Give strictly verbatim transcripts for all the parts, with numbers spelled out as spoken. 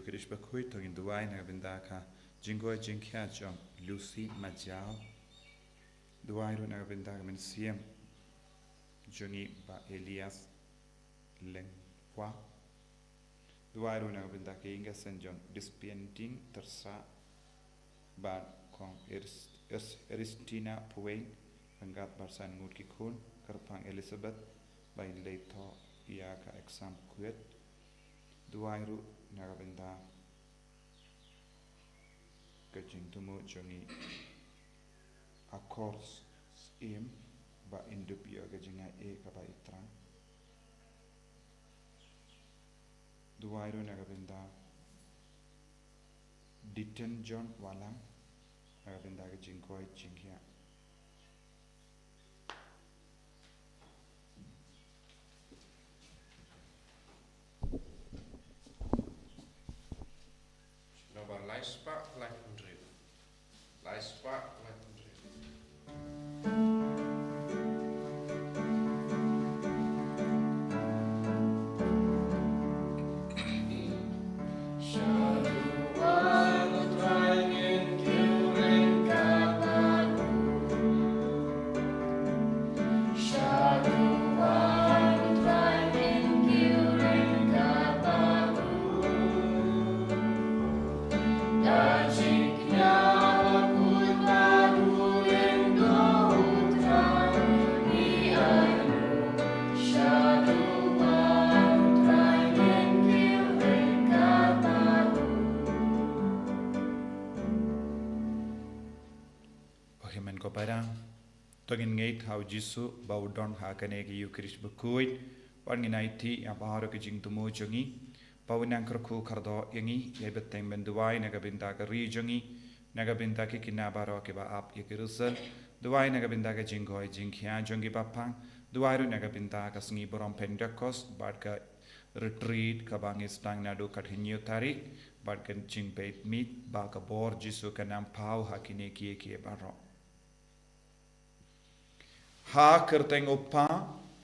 Khrist bakhuid, to ngin duwai na ka bynta ka jingkoit jingkhiah jong Lucy Majaw. Duwai ruh na ka bynta ka mynsiem jong i Bah Elias Lengkwa. Duwai ruh na ka bynta ka ïing ka sem jong Dispensing Tersa, bad Kong Eris-, Eris-, Eristina Phuweng, ryngkat bad san ngut ki khun, kyrpang Elizabeth, ba in leit thoh ïa ka exam KUET. Duwai ruh na ka bynta ka jingthmu jong i Akor Syiem, ba in dup ïa ka jingaiei kaba i thrang. Duwai ruh na ka bynta Diten John Walang, na ka bynta ka jingkoit jingkhiah. Nombar lai spah laiphew hynriew. Lai spah laiphew hynriew. Ko hynmen ko para, to ngin ngeit ha u Jisu ba u don ha kane ka Ïukharist bakhuid, bad ngin aiti ïa baroh ki jingthmu jong ngi, ba u nang kyrkhu kyrdoh ïa ngi, ïa bteng ban duwai na ka bynta ka ri jong ngi, na ka bynta ki khynnah baroh kiba ap ïa ki result, duwai na ka bynta ka jingkoit jingkhiah jong ki bapang, duwai ruh na ka bynta ka sngi burom Pentecost, bad ka retreat kaba ngi sdang naduh ka khathynñiew tarik, bad ka jingpeit miet, ba ka bor Jisu kan nang paw ha kine kiei kiei baroh. Ha ka kyrteng u Kpa,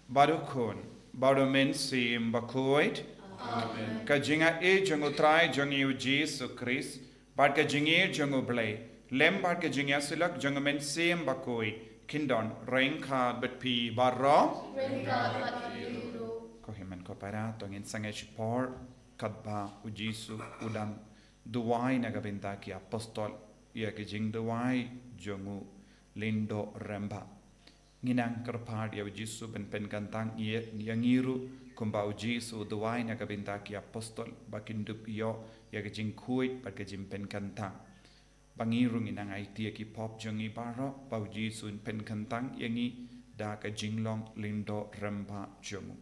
bad u Khun, bad u Mynsiem Bakhuid. Amen. Ka jingaiei jong u Trai jong ngi u Jisu Khrist, bad ka jingïeit jong u Blei, lem bad ka jingïasyllok jong u Mynsiem Bakhuid, kin don ryngkat bad phi baroh. Ryngkat bad phi ruh. Ko hynmen ko para, to ngin sangeh shipor, katba u Jisu u dang duwai na ka bynta ki apostol, ïa ka jingduwai jong u Lyngdoh Rymbah. Ngin nang kyrpad ïa u Jisu ban pynkyntang ïa, ïa ngi ruh, kumba u Jisu u duwai na ka bynta ki apostol, ba kin dup ïoh ïa ka jingkhuid bad ka jingpynkyntang. Ba ngi ruh ngin nang aiti ïa ki pop jong ngi baroh, ba u Jisu un pynkyntang ïa ngi da ka jinglong Lyngdoh Rymbah jong u.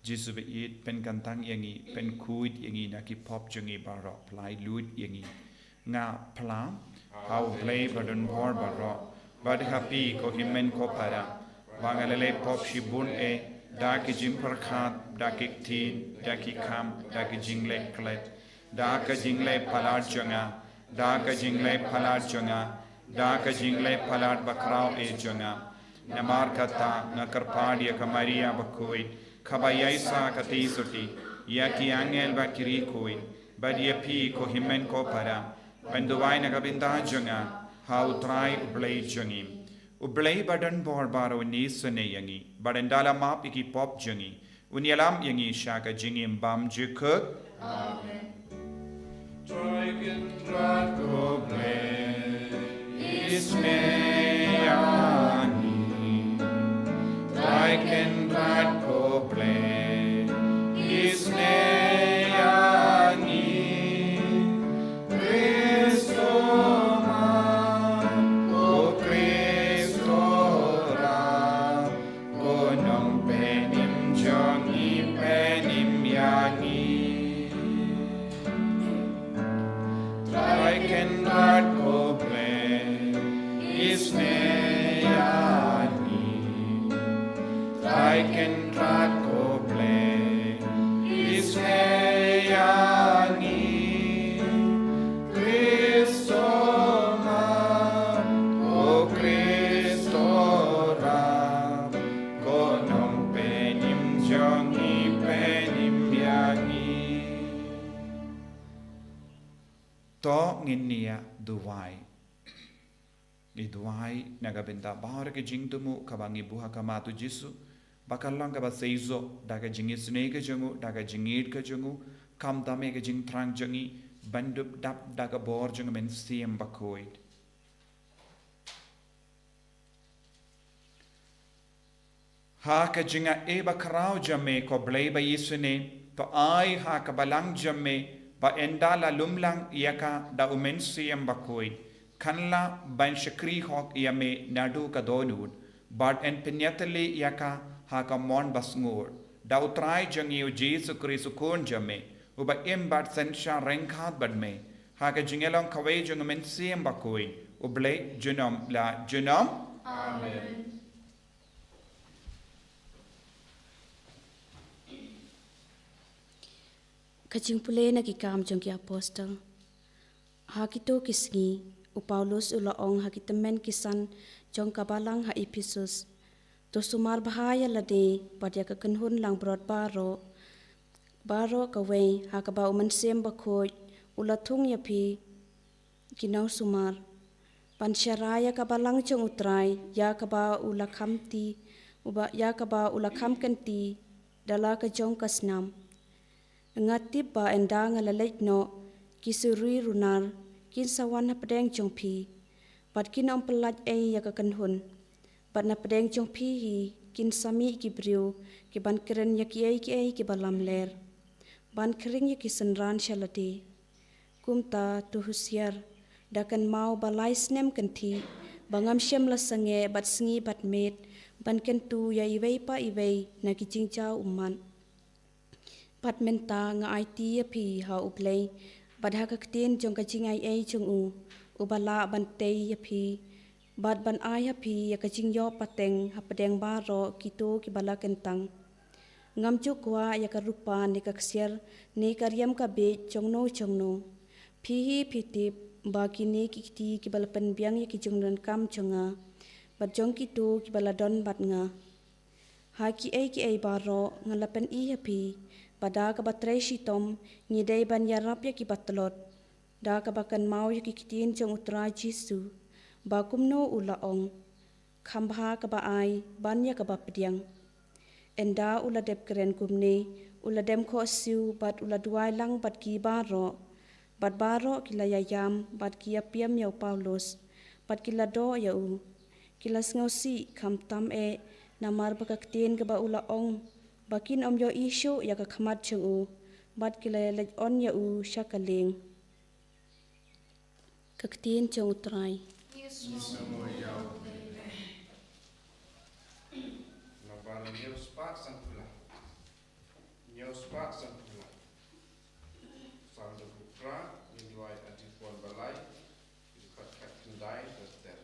Jisu ba ïeit, pynkyntang ïa ngi, pynkhuid ïa ngi na ki pop jong ngi baroh, pynlait luid ïa ngi. Nga phla ha u Blei badonbor baroh, bad ha phi ko hynmen ko para, ba nga la leh pop shibun eh, da ki jingpyrkhat, da ki ktien, da ki kam, da ki jingleh klet, da ka jingleh palat jong nga, da ka jingleh palat jong nga, da ka jingleh palat bakhraw eh jong nga. Namar kata nga kyrpad ïa ka Maria bakhuid, kaba ïaishah katei sotti, ïa ki angel bad ki riewkhuid, bad ïa phi ko hynmen ko para, ban duwai na ka bynta jong nga ha u Trai u Blei jong ngi. U Blei badonbor baroh un isynei ïa ngi, bad un da la map ïa ki pop jong ngi, un ïalam ïa ngi sha ka jingim bymjukut. Amen. Trai Kynrad ko Blei, isynei ïa ngi. Trai Kynrad ko Blei, isynei ïa ngi. Khrist, ko Mat, ko Khrist, ko Rat, ko Nongpynim jong ngi, pynim ïa ngi. Trai Kynrad ko Blei, isynei ïa ngi. Trai Kynrad ko Blei, isynei ïa ngi. Khrist, ko Mat, ko Khrist, To ngin ïa duwai. Ngi duwai na ka bynta baroh ki jingthmu kaba ngi buh ha khmat u Jisu, ba kan long kaba seisoh da ka jingisynei ka jong u, da ka jingïeit ka jong u, khamtam ïa ka jingthrang jong ngi, ban dup dap da ka bor jong u Mynsiem Bakhuid. Ha ka jingai bakhraw jong me ko Blei ba ïeit, to ai ha ka balang jong me ba ynda la lum lang ïa ka da u Mynsiem Bakhuid, kan lah ban shakri hok ïa me naduh ka dohnud, bad yn pynïatylli ïa ka ha ka mon basngur. Da u Trai jong ngi u Jisu Khrist u Khun jong me, uba im bad synshar ryngkat bad me, ha ka jingïalong kawei jong u Mynsiem Bakhuid, U Blei junom la junom. Amen. Ka jingpule na Ki Kam jong ki Apostol. Ha kito ki sngi, u Paulus u la ong ha ki tymmen ki san jong ka balang ha Ephesus: To sumar bha ïa lade bad ïa ka kynhun langbrot baroh, baroh kawei, ha kaba u Mynsiem Bakhuid u la thung ïa phi ki nongsumar, ban sharai ïa ka balang jong u Trai, ïa kaba u la kham kti, uba, ïa kaba u la kham kynti da la ka jong ka snam. Nga tip ba ynda nga la leit noh, ki suri runar kin sa wan hapdeng jong phi, bad kin ym pyllait ei ïa ka kynhun. Bad na pdeng jong phi hi kin sa mih ki briew ki ban kren ïa kiei kiei kiba lamler, ban khring ïa ki synran sha lade. Kumta to husiar, da kynmaw ba lai snem kynthih, ba ngam shym la sangeh bad sngi bad miet ban kyntu ïa iwei pa iwei na ki jingjaw ummat. Bad mynta nga aiti ïa phi ha U Blei, bad ha ka ktien jong ka jingaiei jong u, uba lah ban tei ïa phi, bad ban ai ha phi ïa ka jingïoh pateng hapdeng baroh kito kiba la kyntang. Ngam ju kwah ïa ka rupa ne ka ksiar ne ka riam ka bieit jongno jongno. Phi hi phi tip ba kine ki kti kiba la pynbiang ïa ki jingdonkam jong nga bad jong kito kiba la don bad nga. Ha kiei kiei baroh nga la pyni ha phi ba da kaba trei shitom ngi dei ban ïarap ïa kiba tlot, da kaba kynmaw ïa ki ktien jong U Trai Jisu, ba kumno u la ong: Kham bha kaba ai ban ïa kaba pdiang. Ynda u la dep kren kumne, u la dem khohsiew bad u la duwai lang bad ki baroh. Bad baroh ki la ïaïam bad ki ïapiam ïa u Paulus, bad ki la doh ïa u. Ki la sngewsih khamtam eh namar ba ka ktien kaba u la ong, ba kin ym ïohi shuh ïa ka khmat jong u, bad ki la ïaleit on ïa u sha ka lieng. Ka ktien jong U Trai. Naba hynñiew spah sanphew lai. Hynñiew spah sanphew lai. Psalm da phew phra, ngin duwai ha dkhot ba lai, dkhot khatkhyndai bad ter.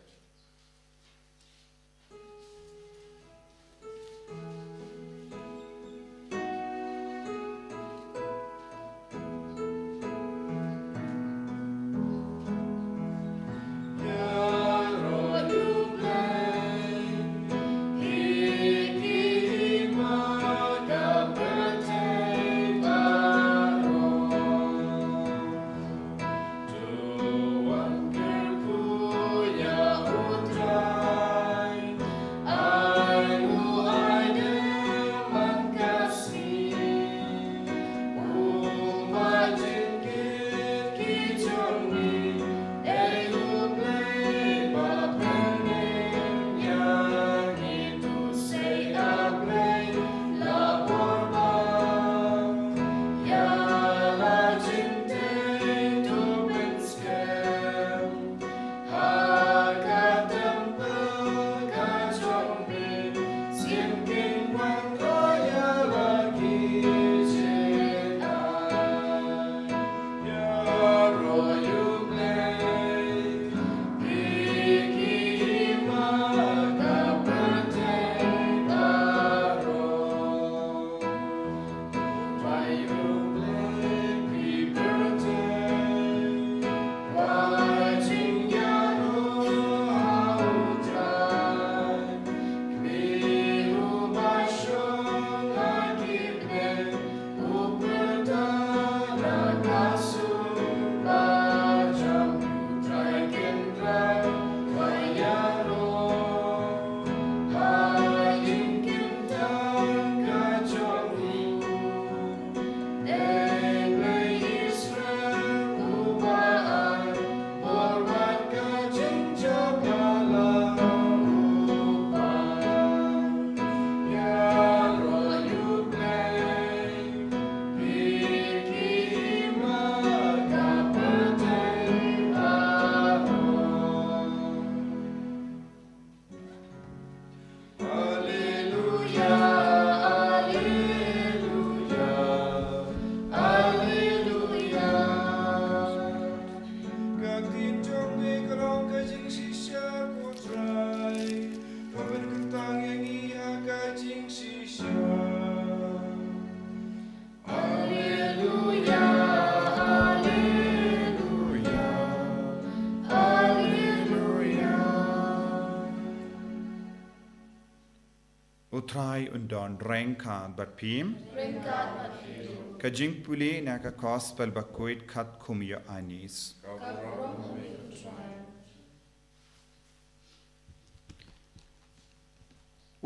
U Trai un don ryngkat bad phi. Ryngkat bad phi. Ka jingpule na ka Gospel bakhuid katkum u Ïoannis. Ka burom ïa me, U Trai.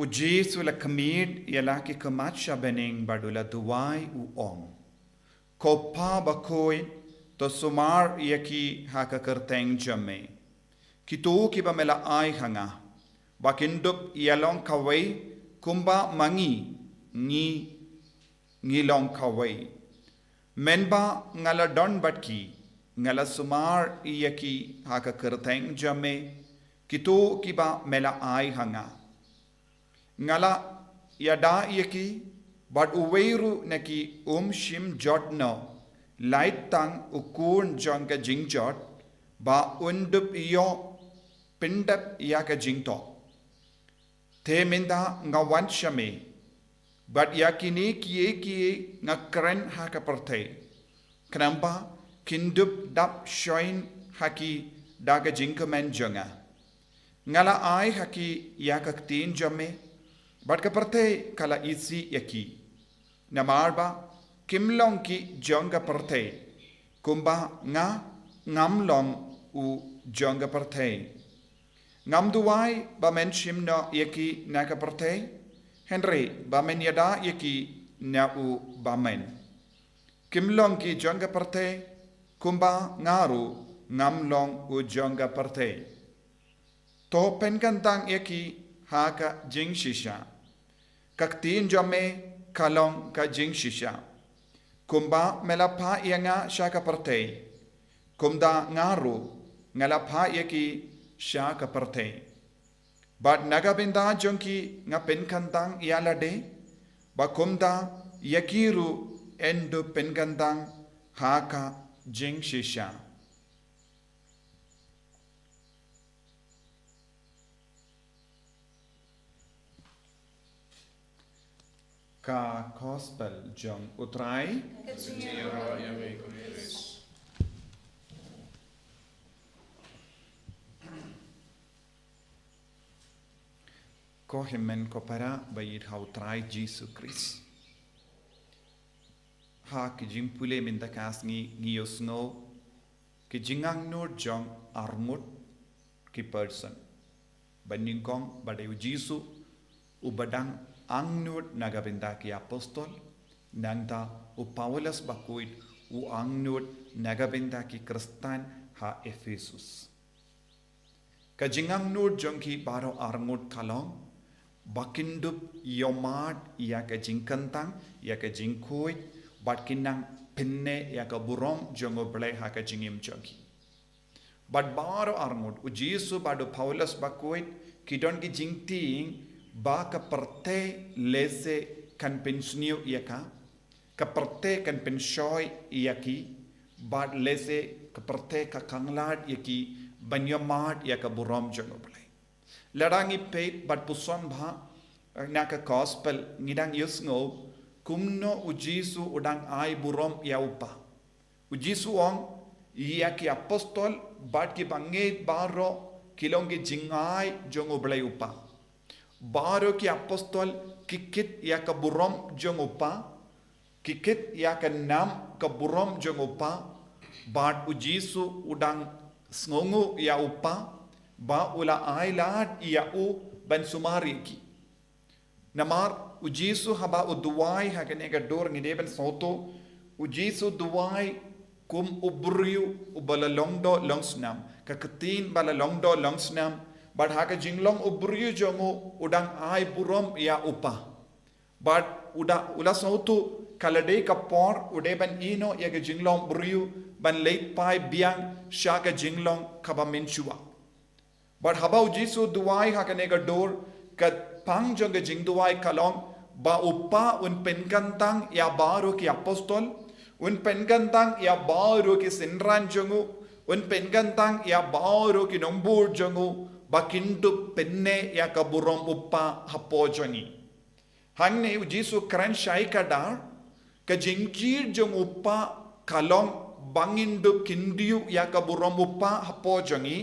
U Jisu u la khmih ïa la ki khmat sha bneng bad u la duwai u ong: Ko Pa bakhuid, to sumar ïa ki ha ka kyrteng jong me, kito kiba me la ai ha nga, ba kin dup ïa long kawei kumba ma ngi ngi ngi long kawei. Mynba nga la don bad ki, nga la sumar ïa ki ha ka kyrteng jong me, kito kiba me la ai ha nga. Nga la ïada ïa ki, bad uwei ruh na ki um shym jot noh, lait tang u khun jong ka jingjot, ba un dup ïoh pyndep ïa ka jingthoh. Te mynta nga wan sha me, bad ïa kine kiei kiei nga kren ha ka pyrthei, khnang ba kin dup dap shon ha ki da ka jingkmen jong nga. Nga la ai ha ki ïa ka ktien jong me, bad ka pyrthei ka la isih ïa ki. Namar ba kim long ki jong ka pyrthei, kumba nga ngam long u jong ka pyrthei. Ngam duwai ba men shim noh ïa ki na ka pyrthei, hynrei ba men ïada ïa ki na u ba men. Kim long ki jong ka pyrthei, kumba nga ruh ngam long u jong ka pyrthei. To pynkyntang ïa ki ha ka jingshisha. Ka ktien jong me ka long ka jingshisha. Kumba me la phah ïa nga sha ka pyrthei, kumta nga ruh nga la phah ïa ki sha ka pyrthei. Bad na ka bynta jong ki nga pynkyntang ïa lade, ba kumta ïa ki ruh yn dup pynkyntang ha ka jingshisha. Ka Gospel jong U Trai. Ka jingïaroh ïa me, ko Khrist. Ko hynmen ko para ba ïeit ha U Trai Jisu Khrist. Ha ki jingpule mynta ka sngi ngi ïohsngew ki jingangnud jong arngut ki person. Ba nyngkong ba dei U Jisu, uba dang angnud na ka bynta ki apostol, nangta u Paulus bakhuid u angnud na ka bynta ki Khristan ha Ephesus. Ka jingangnud jong ki baroh arngut ka long ba kin dup ïohmad ïa ka jingkyntang, ïa ka jingkhuid, bad kin nang pynneh ïa ka burom jong U Blei ha ka jingim jong ki. Bad baroh arngut, U Jisu bad u Paulus bakhuid ki don ki jingtieng ba ka pyrthei lehse kan pynsniew ïa ka, ka pyrthei kan pynshoi ïa ki, bad lehse ka pyrthei ka khanglad ïa ki ban ïohmad ïa ka burom jong U Blei. Lada ngi peit bad puson bha, eh, na ka Gospel ngi dang ïohsngew kumno U Jisu u dang ai burom ïa U Kpa. U Jisu u ong ïa ki apostol bad ki bangeit baroh ki long ki jingai jong U Blei U Kpa. Baroh ki apostol ki kit ïa ka burom jong U Kpa, ki kit ïa ka nam ka burom jong U Kpa, bad U Jisu u dang sngewnguh ïa U Kpa ba u la ailad ïa u ban sumar ïa ki. Namar U Jisu haba u duwai ha kane ka dur ngi dei ban sngewthuh, U Jisu u duwai kum u briew uba la long doh long snam, ka ktien ba la long doh long snam, bad ha ka jinglong u briew jong u u dang ai burom ïa U Kpa. Bad u da, u la sngewthuh ka la dei ka por u dei ban ïehnoh ïa ka jinglong briew ban leit phai biang sha ka jinglong kaba mynshuwa. Bad haba U Jisu u duwai ha kane ka dur, ka pang jong ka jingduwai ka long ba U Kpa un pynkyntang ïa baroh ki apostol, un pynkyntang ïa baroh ki synran jong u, un pynkyntang ïa baroh ki nongbud jong u, ba kin dup pynneh ïa ka burom U Kpa hapoh jong ngi. Hangne U Jisu u kren shai kdar, ka jingjia jong U Kpa ka long ba ngin dup kyndiew ïa ka burom U Kpa hapoh jong ngi,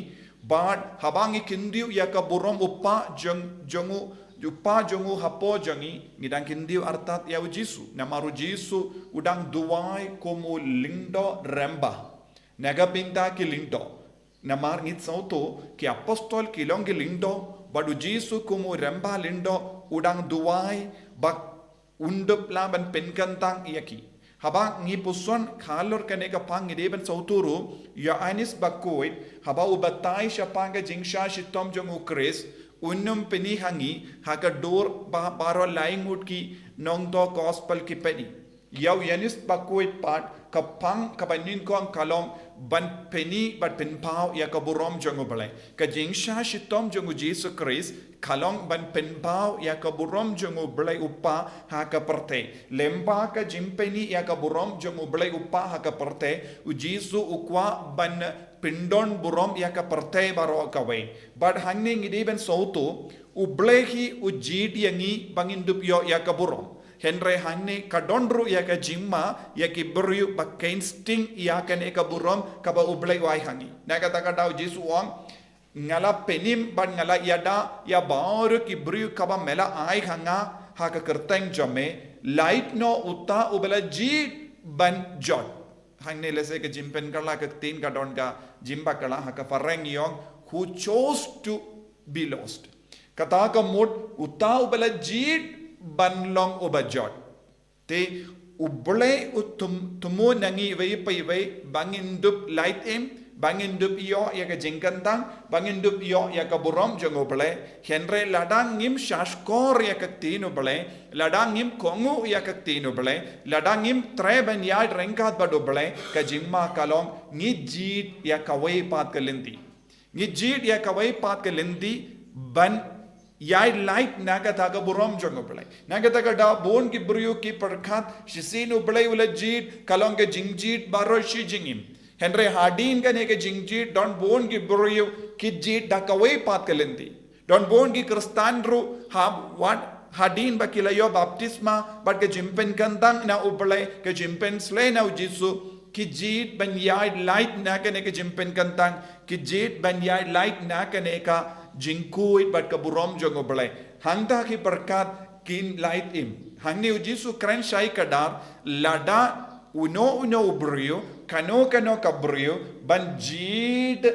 bad haba ngi kyndiew ïa ka burom U Kpa jong, jong u, u Pa jong u hapoh jong ngi, ngi dang kyntiew artat ïa u Jisu. Namar u Jisu u dang duwai kum u lyngdoh rymba na ka bynta ki lyngdoh. Namar ngi sngewthuh ki apostol ki long ki lyngdoh, bad u Jisu kum u rymba lyngdoh u dang duwai ba un dup lah ban pynkyntang ïa ki. Haba ngi puson halor kane ka phang, ngi dei ban sngewthuh ruh, Ïoannis Bakhuid, haba u batai shaphang ka jingshah shitom jong u Khrist, un ym pyni ha ngi ha ka dur ba baroh laingut ki nongthoh gospel ki pyni. Ïa u Ïoannis Bakhuid pat, ka phang kaba nyngkong ka long ban pyni bad pynpaw ïa ka burom jong u Blei. Ka jingshah shitom jong u Jisu Khrist ka long ban pynpaw ïa ka burom jong u Blei u Kpa ha ka pyrthei. Lyngba ka jingpyni ïa ka burom jong u Blei u Kpa ha ka pyrthei, u Jisu u kwah ban pyndon burom ïa ka pyrthei baroh kawei. Bad hangne ngi dei ban sngewthuh, u Blei hi u jied ïa ngi ba ngin dup ïoh ïa ka burom. Hynrei hangne ka don ruh ïa ka jingma ïa ki briew ba kin sting ïa kane ka burom kaba u Blei u ai ha ngi. Na kata ka daw u Jisu u ong, nga la pynim bad nga la ïada ïa baroh ki briew kiba me la ai ha nga ha ka kyrteng jong me, lait noh uta uba la jied ban jot. Hangne lehse ka jingpynkylla ka ktien ka don ka jingbakla, ha ka phareng ngi ong, who chose to be lost. Kata ka mut uta uba la jied ban long uba jot. Te u Blei u thmu, thmu na ngi iwei pa iwei ba ngin dup lait im, ba ngin dup ïoh ïa ka jingkyntang, ba ngin dup ïoh ïa ka burom jong u Blei. Hynrei lada ngim shahshkor ïa ka ktien u Blei, lada ngim kohnguh ïa ka ktien u Blei, lada ngim treh ban ïaid ryngkat bad u Blei, ka jingma ka long ngi jied ïa kawei pat ka lynti. Ngi jied ïa kawei pat ka lynti ban ïaid lait na kata ka burom jong u Blei. Na kata ka daw bun ki briew ki pyrkhat shisien u Blei u la jied, ka long ka jingjied baroh shi jingim. Hynrei hadien kane ka jingjied don bun ki briew ki jied da kawei pat ka lynti. Don bun ki Khristan ruh ha wat hadien ba ki la ïoh baptisma bad ka jingpynkyntang na u Blei, ka jingpynsleh na u Jisu, ki jied ban ïaid lait na kane ka jingpynkyntang, ki jied ban ïaid lait na kane ka jingkhuid bad ka burom jong u Blei. Hangta ki pyrkhat kin lait im. Hangne u Jisu kren shai kdar, lada uno uno u briew, kano kano ka briew, ban jied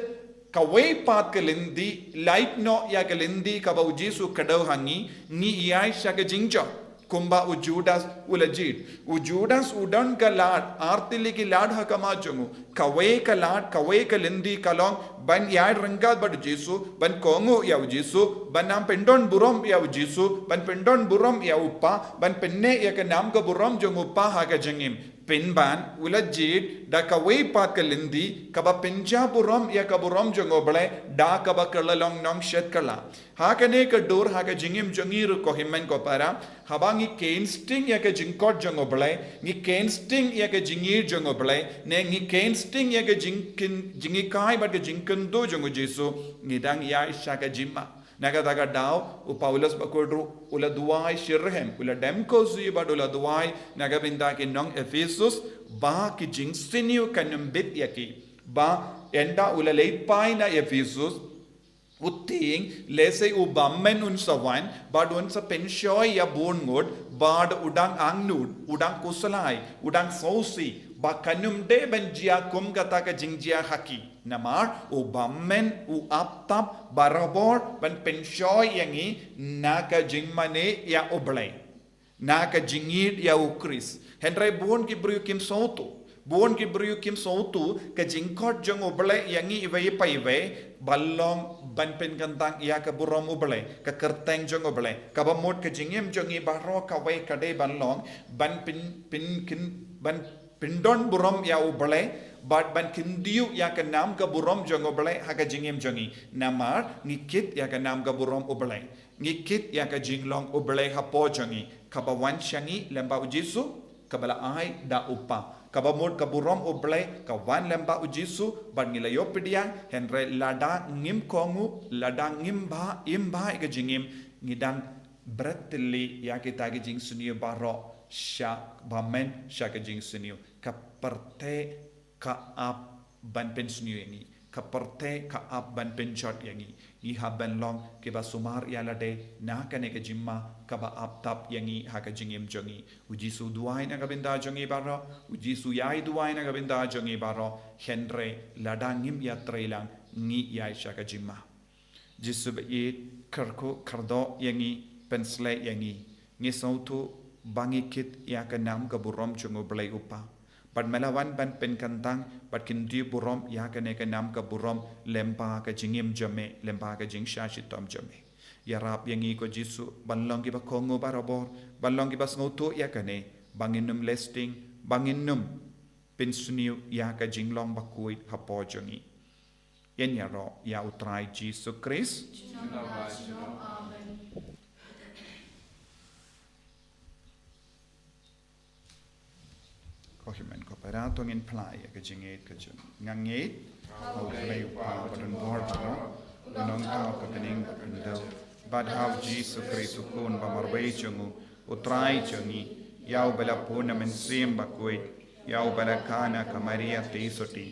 kawei pat ka lynti, lait noh ïa ka lynti kaba u Jisu u kdew ha ngi, ngi ïaid sha ka jingjot. Kumba u Judas u la jied. U Judas u don ka lad, ar tylli ki lad ha khmat jong u. Kawei ka lad, kawei ka lynti ka long ban ïaid ryngkat bad u Jisu, ban kohnguh ïa u Jisu, ban nang pyndon burom ïa u Jisu, ban pyndon burom ïa u Kpa, ban pynneh ïa ka nam ka burom jong u Kpa ha ka jingim. Pynban u la jied da kawei pat ka lynti kaba pynjah burom ïa ka burom jong u Blei da kaba kylla long nongshet kylla. Ha kane ka dur, ha ka jingim jong ngi ruh ko hynmen ko para, haba ngi kin sting ïa ka jingkhot jong u Blei, ngi kin sting ïa ka jingïeit jong u Blei, ne ngi kin sting ïa ka jingkin, jinghikai bad ka jingkyntu jong u Jisu, ngi dang ïaid sha ka jingma. Na kata ka daw u Paulus bakhuid ruh u la duwai shitrhem, u la dem khuslai bad u la duwai na ka bynta ki nong Ephesus, ba ki jingsniew kan ym bit ïa ki. Ba ynda u la leit phai na Ephesus, u tieng, lehse u bymmen un sa wan, bad un sa pynshoi ïa bun ngut, bad u dang angnud, u dang khuslai, u dang sngewsih, ba kan ym dei ban jia kum kata ka jingjia ha ki. Namar u bymmen u ap tap barabor ban pynshoi ïa ngi na ka jingmane ïa u Blei, na ka jingïeit ïa u Khrist. Hynrei bun ki briew kim sngewthuh. Bun ki briew kim sngewthuh ka jingkhot jong u Blei ïa ngi iwei pa iwei, ba long ban pynkyntang ïa ka burom u Blei, ka kyrteng jong u Blei. Kaba mut ka jingim jong ngi baroh kawei ka dei ban long ban pyn, pyn, kin, ban pyndon burom ïa u Blei, bad ban kyntiew ïa ka nam ka burom jong u Blei ha ka jingim jong ngi. Namar ngi kit ïa ka nam ka burom u Blei. Ngi kit ïa ka jinglong u Blei hapoh jong ngi, kaba wan sha ngi lyngba u Jisu, kaba la ai da u Kpa. Kaba mut ka burom u Blei ka wan lyngba u Jisu, bad ngi la ïoh pdiang, hynrei lada ngim kohnguh, lada ngim bah, im bah ïa ka jingim, ngi dang bret tylli ïa kita ki jingsniew baroh sha bymmen sha ka jingsniew. Ka pyrthei ka ap ban pynsniew ïa ngi. ka pyrthei ka ap ban pynjot ïa ngi. Ngi hap ban long kiba sumar ïa lade na kane ka jingma kaba ap tap ïa ngi ha ka jingim jong ngi. U Jisu u duwai na ka bynta jong ngi baroh, u Jisu u ïai duwai na ka bynta jong ngi baroh, hynrei lada ngim ïatreilang ngi ïaid sha ka jingma. Jisu ba ïeit, kyrkhu kyrdoh ïa ngi, pynshlei ïa ngi. Ngi sngewthuh ba ngi kit ïa ka nam ka burom jong U Blei U Kpa. Bad me la wan ban pynkyntang bad kyntiew burom ïa kane ka nam ka burom lyngba ka jingim jong me, lyngba ka jingshah shitom jong me. Ïarap ïa ngi ko Jisu ban long kiba kohnguh barabor, ban long kiba sngewthuh ïa kane, ba ngin ym leh sting, ba ngin ym pynsniew ïa ka jinglong bakhuid hapoh jong ngi. Ngin ïaroh ïa U Trai Jisu Khrist. Junom la junom. Amen. Ko hynmen ko para, to ngin phla ïa ka jingngeit ka jong ngi. Nga ngeit ha U Blei U Kpa badonbor baroh, U Nongthaw ka bneng bad khyndew, bad ha U Jisu Khrist U Khun ba marwei jong u, U Trai jong ngi, ïa uba la pun na U Mynsiem Bakhuid, ïa uba la kha na ka Maria Theisotti,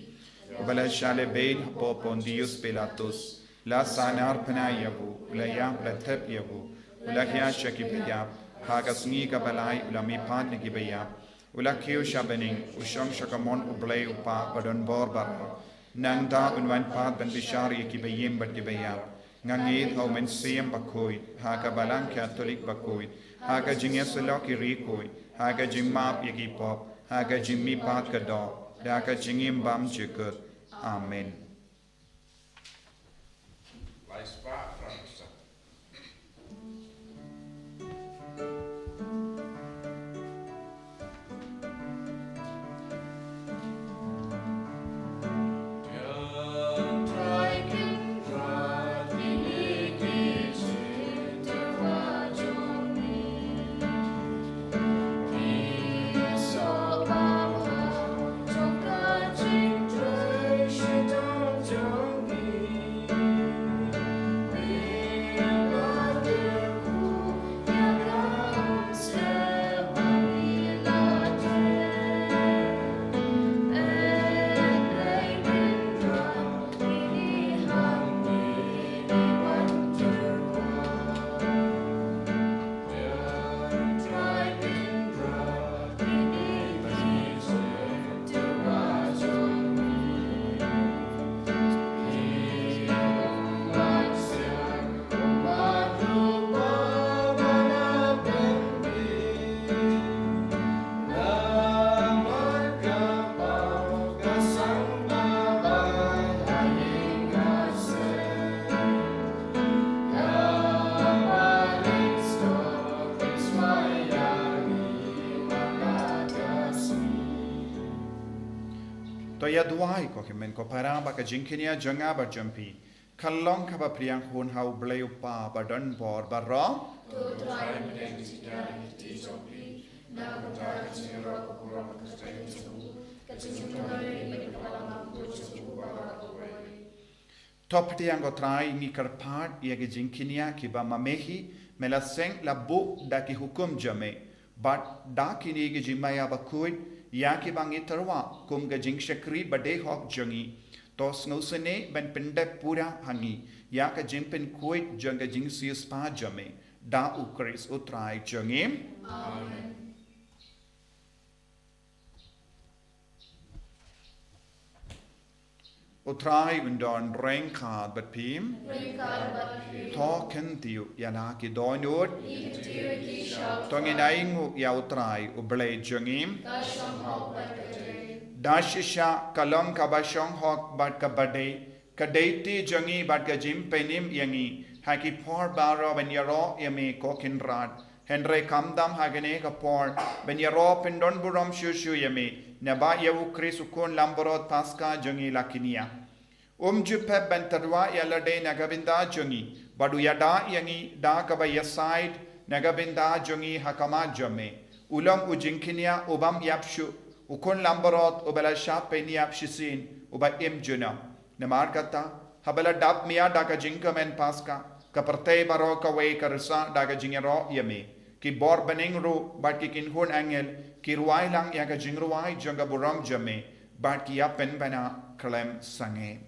uba la shah lehbeiñ hapoh Pontius Pilatus, la sahnarphna ïa u, u la ïap, la thep ïa u, u la hiar sha kiba ïap, ha ka sngi kaba lai u la mihpat na kiba ïap, u la kiew sha bneng, u shong sha kamon U Blei U Kpa badonbor baroh. Nangta un wan pat ban bishar ïa kiba im bad kiba ïap. Nga ngeit ha U Mynsiem Bakhuid, ha ka Balang Katholik bakhuid, ha ka jingïasyllok ki riewkhuid, ha ka jingmap ïa ki pop, ha ka jingmihpat ka doh, da ka jingim bymjukut. Amen. To ïa duwai ko hynmen ko para ba ka jingkñia jong nga bad jong phi kan long kaba pdiang hun ha U Blei U Kpa badonbor baroh. To Trai pdiang jingkñia ïa ka kti jong phi na ka bynta ka jingïaroh ka burom ka kyrteng jong u, ka jingïaroh ïa ka balang bakhuid jong u baroh kawei. To pdiang ko Trai, ngi kyrpad ïa ki jingkñia kiba ma me hi me la seng la buh da ki hukum jong me. Bad da kine ki jingmaïa bakhuid ïa kiba ngi tyrwa kum ka jingshakri badei hok jong ngi, to sngewsynei ban pyndep pura ha ngi ïa ka jingpynkhuid jong ka jingsiewspah jong me. Da U Khrist U Trai jong ngi. Amen. U Trai un don ryngkat bad phi. Ryngkat bad phi. To kyntiew ïa la ki dohnud. Ngi kyntiew ïa ki sha. To ngin ainguh ïa U Trai U Blei jong ngi. Ka shong hok bad ka dei. Da shisha ka long kaba shong hok bad kaba dei ka deiti jong ngi bad ka jingpynim ïa ngi ha ki por baroh ban ïaroh ïa me ko Kynrad. Hynrei khamtam ha kane ka por ban ïaroh pyndonburom shuh shuh ïa me, naba ïa U Khrist U Khun Langbrot Paskha jong ngi la kñia. Um ju pep ban tyrwa ïa lade na ka bynta jong ngi, bad u ïada ïa ngi da kaba ïasaid na ka bynta jong ngi ha khmat jong me. U long u jingkñia u bym ïap shuh, U Khun Langbrot uba la shah pynïap shisien, uba im junom. Namar kata, haba la dap mia da ka jingkmen Paskha, ka pyrthei baroh kawei ka risa da ka jingïaroh ïa me. Ki bor bneng ruh bad ki kynhun angel ki rwai lang ïa ka jingrwai jong ka burom jong me, bad ki ïa pynbna khlem sangeh.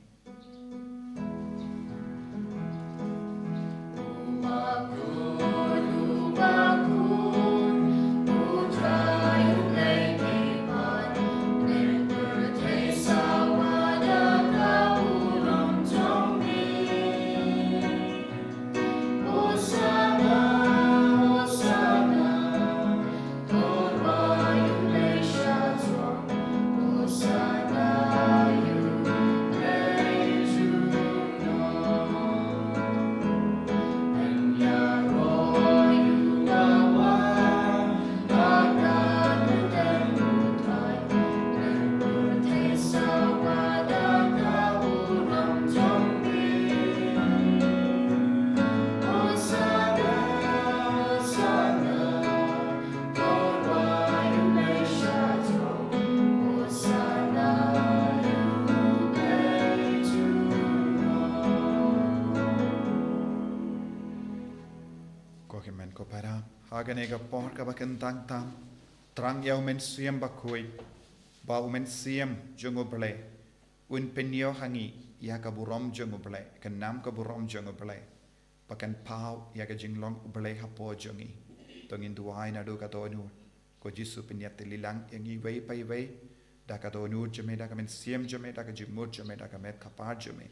Ko hynmen ko para, ha kane ka por kaba kyntang tam, tang ïa u Mynsiem Bakhuid, ba u Mynsiem jong U Blei un pynïoh ha ngi ïa ka burom jong U Blei, ka nam ka burom jong U Blei, ba kan paw ïa ka jinglong U Blei hapoh jong ngi. To ngin duwai naduh ka dohnud. Ko Jisu, pynïatylli lang ïa ngi iwei pa iwei da ka dohnud jong me, da ka mynsiem jong me, da ka jingmut jong me, da ka met ka phad jong me,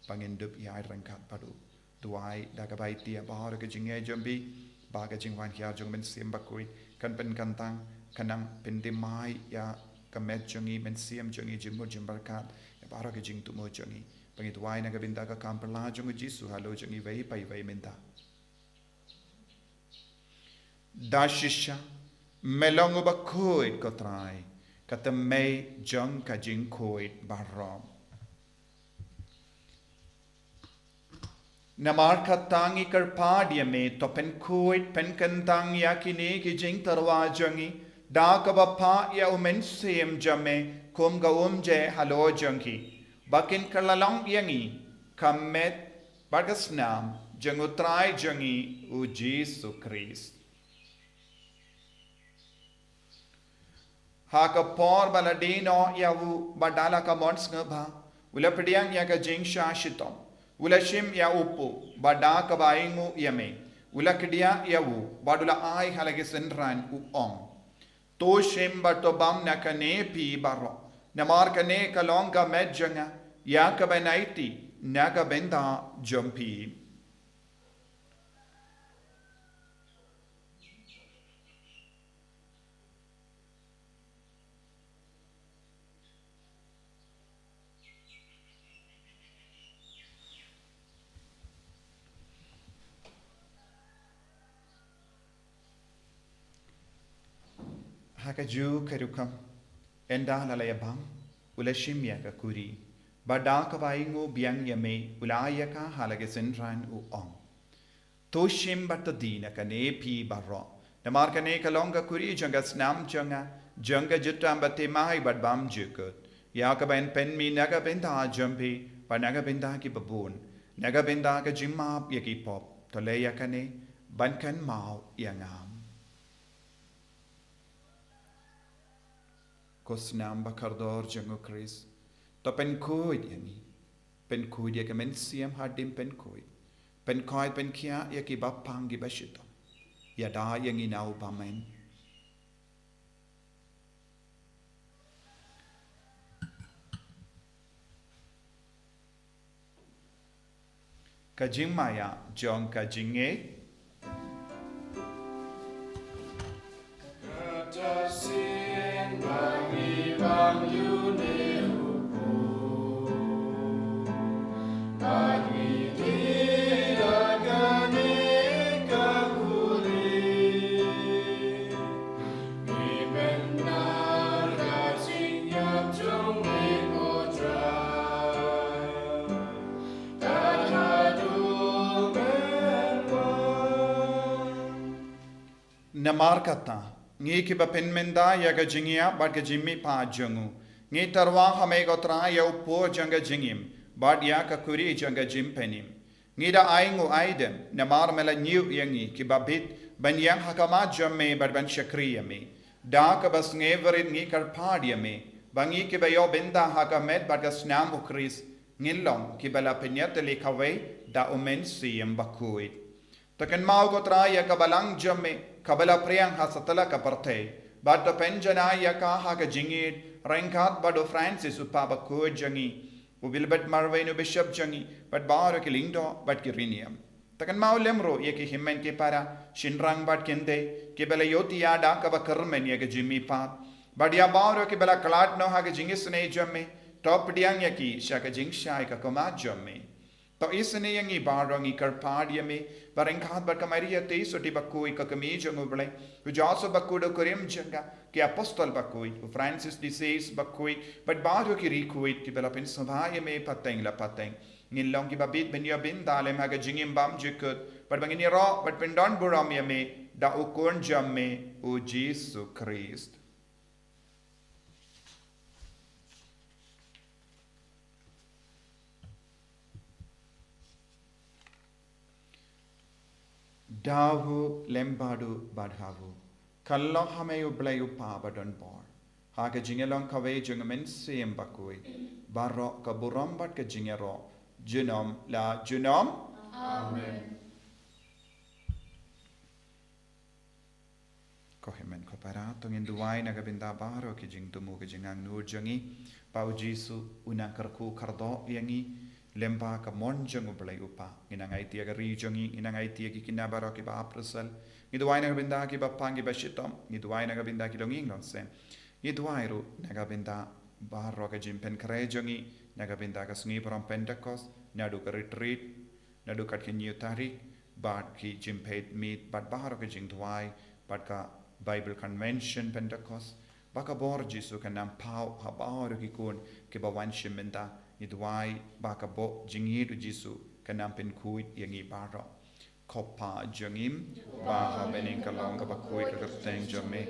ba ngin dup ïaid ryngkat bad u. Duwai da kaba ïaid baroh ka jingngeit jong phi, ba ka jingwan hiar jong u Mynsiem Bakhuid kan pynkyntang, kan nang pynthymmai ïa ka met jong ngi, mynsiem jong ngi, jingmut jingpyrkhat, ïa baroh ka jingthmu jong ngi. Ba ngi duwai na ka bynta ka kam phylla jong u Jisu halor jong ngi iwei pa iwei mynta. Da shisha, me long uba khuid ko Trai, ka thymmei jong ka jingkhuid baroh. Namar kata ngi kyrpad ïa me, to pynkhuid pynkyntang ïa kine ki jingtyrwa jong ngi, da kaba phah ïa u Mynsiem jong me kum ka umjai halor jong ki, ba kin kylla long ïa ngi ka met bad ka snam jong u Trai jong ngi u Jisu Khrist. Ha ka por ba la die noh ïa u, bad da la ka mon sngewbha, u la pdiang ïa ka jingshah shitom, u la shim ïa u puk, bad da kaba ainguh ïa me, u la kdiah ïa u, bad u la ai ha la ki synran, u ong: To shim bad to bam na kane phi baroh, namar kane ka long ka met jong nga ïa kaban aiti na ka bynta jong phi. Ha kajuh ka rukom, ynda la la ïa bam, u la shim ïa ka kuri, bad da kaba ainguh biang ïa me, u la ai ïa ka ha la ki synran, u ong: To shim bad to die na kane phi baroh, namar kane ka long ka kuri jong ka snam jong nga, jong ka jutang bathymmai bad bymjukut, ïa kaban pynmih na ka bynta jong phi bad na ka bynta kiba bun, na ka bynta ka jingmap ïa ki pop. To leh ïa kane ban kynmaw ïa nga. Ko snam ba kordor jong u Khrist, to pynkhuid ïa ngi, pynkhuid ïa ka mynsiem hadien pynkhuid, pynkhuid pynkhiah ïa kiba pang kiba shitom. Ïada ïa ngi na u bymman. Ka jingmaïa jong ka jingngeit. Namar kata, ngi kiba pynmynta ïa ka jingïap bad ka jingmihpat jong u, ngi tyrwa ha me ko Trai ïa u pud jong ka jingim, bad ïa ka kuri jong ka jingpynim. Ngi da ainguh aidem, namar me la ñiew ïa ngi kiba bit, ban ïeng ha khmat jong me bad ban shakri ïa me. Da kaba sngewrit ngi kyrpad ïa me, ba ngi kiba ïoh bynta ha ka met bad ka snam u Khrist, ngin long kiba la pynïatylli kawei da u Mynsiem Bakhuid. To kynmaw ko Trai ïa ka balang jong me, kaba la phriang ha satlak ka pyrthei. Bad to pynjanai ïa ka ha ka jingïeit, ryngkat bad u Francis u Papa bakhuid jong ngi, u Wilbert Marwein u Bishop jong ngi, bad baroh ki lyngdoh, bad ki riewniam. To kynmaw lem ruh ïa ki hynmen ki para, shynrang bad kynthei, kiba la ïohthiah da kaba kyrmen ïa ka jingmihpat. Bad ïa baroh kiba la khlad noh ha ka jingisynei jong me, to pdiang ïa ki sha ka jingshai ka khmat jong me. To isynei ïa ngi baroh ngi kyrpad ïa me, ba ryngkat bad ka Maria Theisotti bakhuid ka kmie jong U Blei, u Joseph bakhuid u kurim jong ka, ki apostol bakhuid, u Francis de Sales bakhuid, bad baroh ki riewkhuid kiba la pynsngewbha ïa me pateng la pateng. Ngin long kiba bit ban ïoh bynta lem ha ka jingim bymjukut, bad ba ngin ïaroh bad pyndonburom ïa me da u Khun jong me, u Jisu Khrist. Daw u lem bad u bad ha u. Kylla ha me U Blei U Kpa badonbor, ha ka jingïalong kawei jong U Mynsiem Bakhuid, baroh ka burom bad ka jingïaroh, junom la junom. Amen. Ko hynmen ko para, to ngin duwai na ka bynta baroh ki jingthmu ki jingangnud jong ngi, ba U Jisu un nang kyrkhu kyrdoh ïa ngi lem bad ka mon jong U Blei U Kpa. Ngin nang aiti ïa ka ri jong ngi, ngin nang aiti ïa ki khynnah baroh kiba ap ri sel. Ngi duwai na ka bynta kiba pang kiba shitom, ngi duwai na ka bynta ki longïing longsem. Ngi duwai ruh na ka bynta baroh ka jingpynkhreh jong ngi, na ka bynta ka sngi burom Pentecost, naduh ka retreat, naduh kat ka hynñiew tarik, bad ki jingpeit miet, bad baroh ka jingduwai, bad ka Bible Convention Pentecost, ba ka bor Jisu kan nang paw ha baroh ki khun kiba wan shim bynta. Ngi duwai ba ka bor jingïeit U Jisu kan nang pynkhuid ïa ngi baroh. Ko Kpa jong ngi, ba ha bneng, ka long kaba khuid ka kyrteng jong me,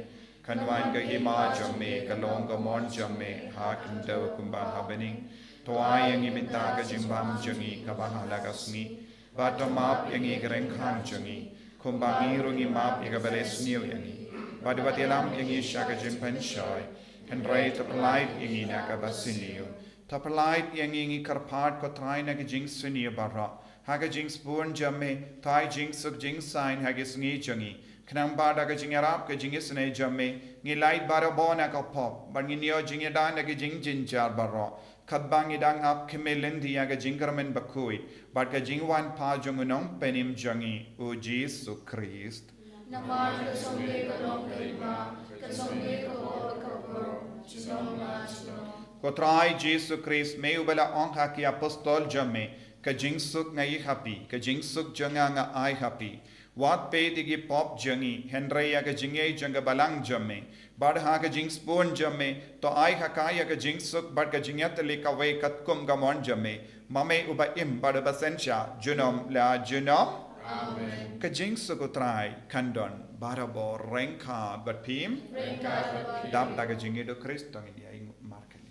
kan wan ka hima jong me, ka long ka mon jong me, ha khyndew kumba ha bneng. To ai ïa ngi mynta ka jingbam jong ngi kaba ha la ka sngi. Bad to map ïa ngi ki ryngkang jong ngi, kumba ngi ruh ngi map ïa kiba la sniew ïa ngi. Bad wat ïalam ïa ngi sha ka jingpynshoi, hynrei to pyllait ïa ngi na kaba sniew. To pyllait ïa ngi, ngi kyrpad ko Trai, na ka jingsniew baroh. Ha ka jingsbun jong me, to ai jingsuk jingsaiñ ha ki sngi jong ngi. Khnang ba da ka jingïarap ka jingisynei jong me, ngin lait barabor na ka pop, bad ngin ïoh jingïada na ki jingjynjar baroh. Katba ngi dang ap khmih lynti ïa ka jingkyrmen bakhuid bad ka jingwan pat jong U Nongpynim jong ngi, U Jisu Khrist. Namar ka jong me ka long ka hima, ka jong me ka bor, ka bor, junom la junom. Ko Trai Jisu Khrist, me uba la ong ha ki apostol jong me, ka jingsuk nga ai ha phi, ka jingsuk jong nga nga ai ha phi. Wat peit ïa ki pop jong ngi, hynrei ïa ka jingïeit jong ka balang jong me. Bad ha ka jingsbun jong me, to ai ha ka ïa ka jingsuk bad ka jingïatylli kawei katkum ka mon jong me. Ma me uba im bad uba synshar, junom la junom. Amen. Ka jingsuk U Trai kan don barabor ryngkat bad phi. Ryngkat bad phi. Dap da ka jingïeit U Khrist to ngin ïa ïeng markylliang.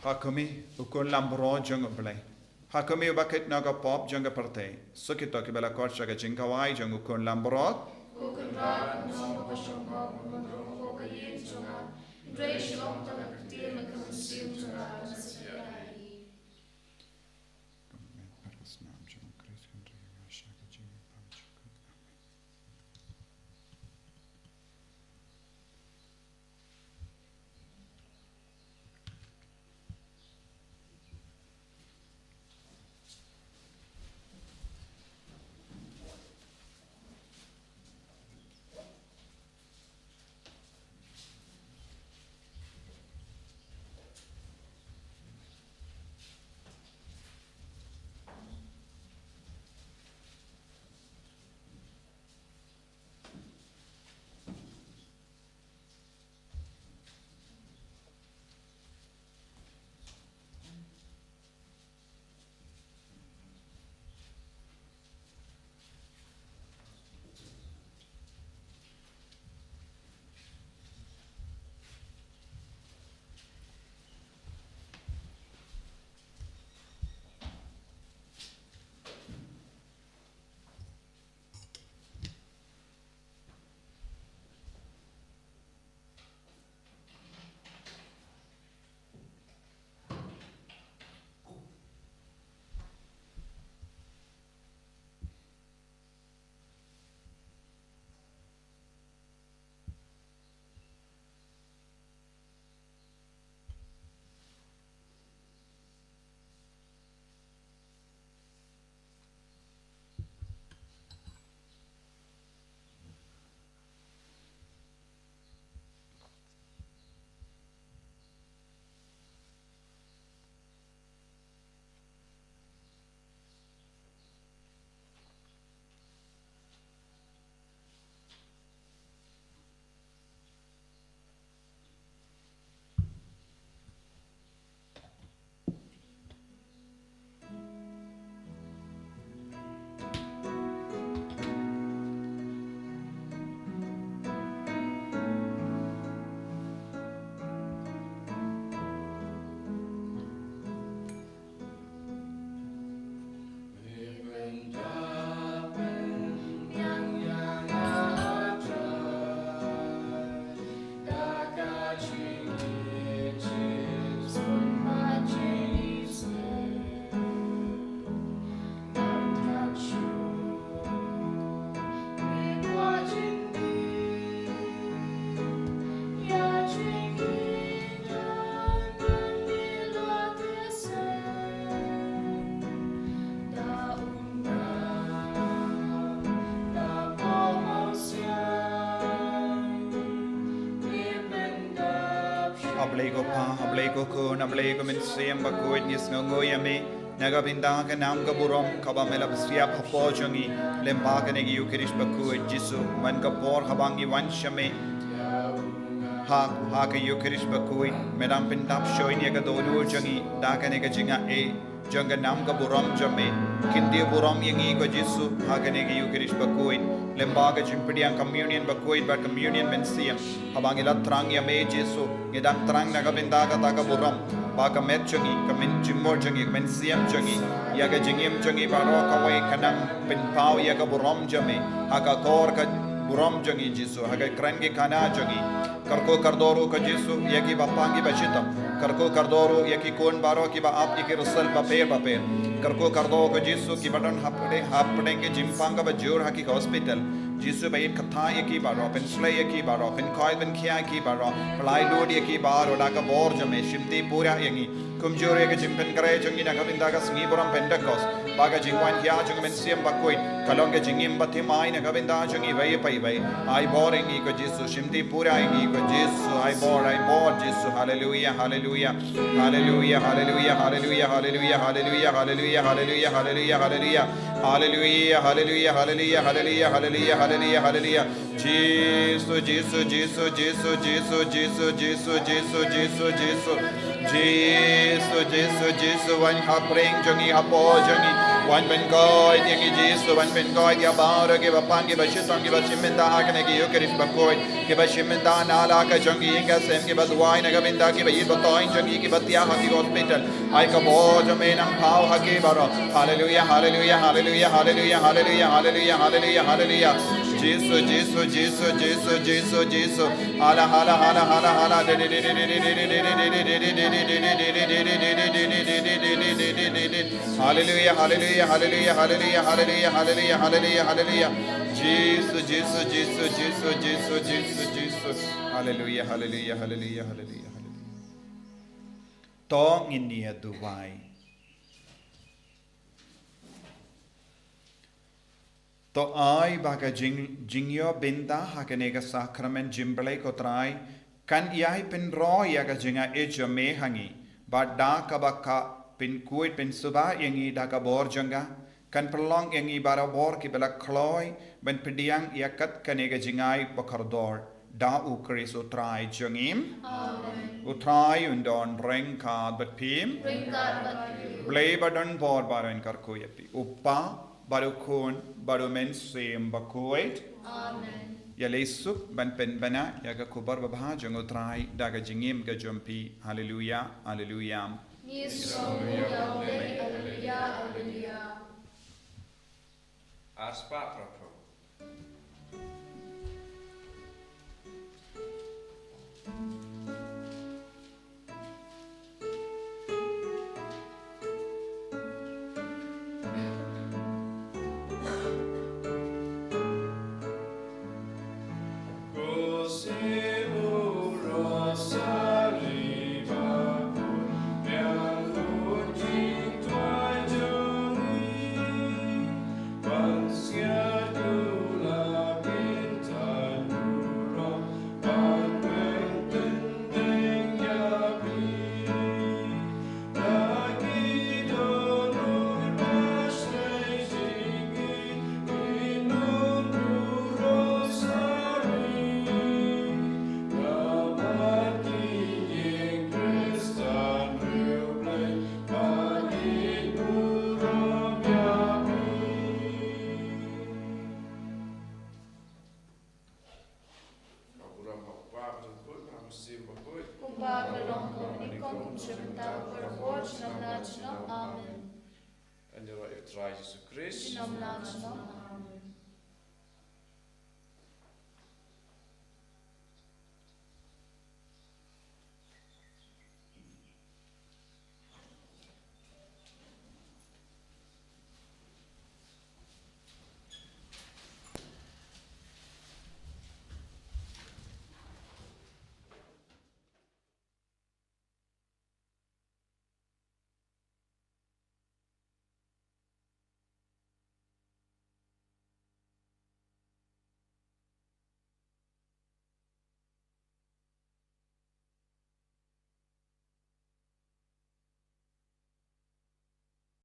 Ha khmih, U Khun Lambrot jong U Blei. Ha khmih, uba kit na ka pop jong ka pyrthei. Suk ïa kito kiba la khot sha ka jingkhawai jong U Khun Lambrot. Blei ko Pa, ha Blei ko Khun, ha Blei ko Mynsiem Bakhuid, ngi sngewnguh ïa me na ka bynta ka nam ka burom kaba me la pynsiap hapoh jong ngi lyngba kane ka Ïukharist Bakhuid. Jisu, man ka por haba ngi wan sha me ha, ha ka Ïukharist Bakhuid, me dang pyntap shuh ïa ka dohnud jong ngi da kane ka jingaiei jong ka nam ka burom jong me. Kyntiew burom ïa ngi ko Jisu ha kane ka Ïukharist Bakhuid lyngba ka jingpdiang communion bakhuid bad communion mynsiem. Haba ngi la thrang ïa me Jisu, ngi dang thrang na ka bynta kata ka burom ba ka met jong ngi, ka mynsiem jong ngi, ka mynsiem jong ngi, ïa ka jingim jong ngi baroh kawei kan nang pynpaw ïa ka burom jong me ha ka kor ka burom jong ngi Jisu, ha ka kren ki khana jong ngi. Kyrkhu kyrdoh ruh ko Jisu ïa ki bapang ki bashitom. Kyrkhu kyrdoh ruh ïa ki khun baroh kiba ap ïa ki result bapher bapher. Kyrkhu kyrdoh ko Jisu kiba don hapdeng, hapdeng ki jingpang kaba jur ha ki hospital. Jisu ba ïeit, kata ïa ki baroh, pynshlei ïa ki baroh, pynkhoit pynkhia ïa ki baroh, pynlait lut ïa ki baroh da ka bor jong me, shimti pura ïa ngi. Kumjuh ïa ka jingpynkhreh jong ngi na ka bynta ka sngi burom Pentekost, ba ka jingwan khia jong ka Mynsiem Bakhuid ka long ka jingim bathymmai na ka bynta jong ngi iwei pa iwei. Ai bor ïa ngi ko Jisu, shimti pura ïa ngi ko Jisu, ai bor, ai bor Jisu. Haleluia, haleluia. Haleluia, haleluia, haleluia, haleluia, haleluia, haleluia, haleluia, haleluia. Haleluia, haleluia, haleluia, haleluia, haleluia, haleluia, haleluia. Jisu, Jisu, Jisu, Jisu, Jisu, Jisu, Jisu, Jisu, Jisu. Jisu, Jisu, Jisu, wan ha pyrshah jong ngi, hapoh jong ngi. Wan pynkhuid ïa ngi Jisu, wan pynkhuid ïa baroh kiba pang, kiba shitom, kiba shim bynta ha kane ka Ïukharist Bakhuid. Kiba shim bynta na la ka jong ki ïing ka sem, kiba duwai na ka bynta kiba ïeit ba thoh jong ki, kiba thiah ha ki hospital. Ai ka bor jong me nang paw ha ki baroh. Haleluia, haleluia, haleluia, haleluia, haleluia, haleluia, haleluia, haleluia. Jisu, Jisu, Jisu, Jisu, Jisu, Jisu. Hala, hala, hala, hala, hala. Haleluia, haleluia, haleluia, haleluia, haleluia, haleluia, haleluia, haleluia. Jisu, Jisu, Jisu, Jisu, Jisu, Jisu, Jisu, Jisu. Haleluia, haleluia, haleluia, haleluia, haleluia. To ngin ïa duwai. To ai ba ka jing, jingïoh bynta ha kane ka sakramen jingblei ko Trai kan ïai pynroi ïa ka jingaiei jong me ha ngi, bad da kaba ka pynkhuid pynsuba ïa ngi da ka bor jong ka, kan pynlong ïa ngi barabor kiba la kloi ban pdiang ïa kat kane ka jingai bakordor. Da U Khrist U Trai jong ngi. Amen. U Trai un don ryngkat bad phi. Ryngkat bad phi. Blei ba don bor baroh un kyrkhu ïa phi. U Kpa, bad U Khun, bad U Mynsiem Bakhuid. Amen. Ïaleh suk ban pynbna ïa ka khubor babha jong U Trai da ka jingim ka jong phi. Haleluia, haleluia. Ngi sngew ïa U Blei, haleluia, haleluia. Ar spah phra phew. Ka burom ha U Kpa, bad ha U Khun, bad ha U Mynsiem Bakhuid. Kumba ka la long, kumne kum, kumjuh mynta, barabor, junom la junom. Amen. Yn ïaroh ïa U Trai Jisu Khrist. Junom la junom.